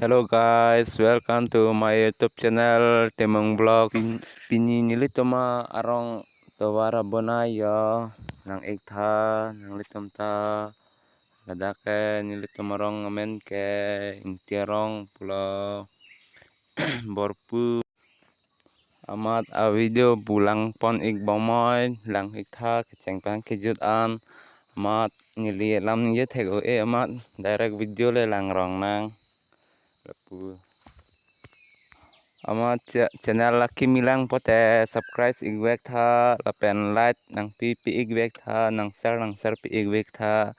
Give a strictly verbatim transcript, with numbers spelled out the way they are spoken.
Hello guys, welcome to my YouTube channel Timung Vlogs. Pin-, pini nelitum arong tovar abonai yo, nang-ik tha nanglitum ta. Ladak ke nelitum arong amen ke Ingti arong pulo, Borpu. Amat a video pu langpon-ik bomnoi, lang-ik tha kecheng pang kejut an. Amat neli lam ningje thek-o-e, amat direct video le langrong nang. Lapu. Amat cha-, channel lake milang pote subscribe-ik vek tha, lapen like nangpi pi-ik vek tha, nang share nang share pi-ik vek tha.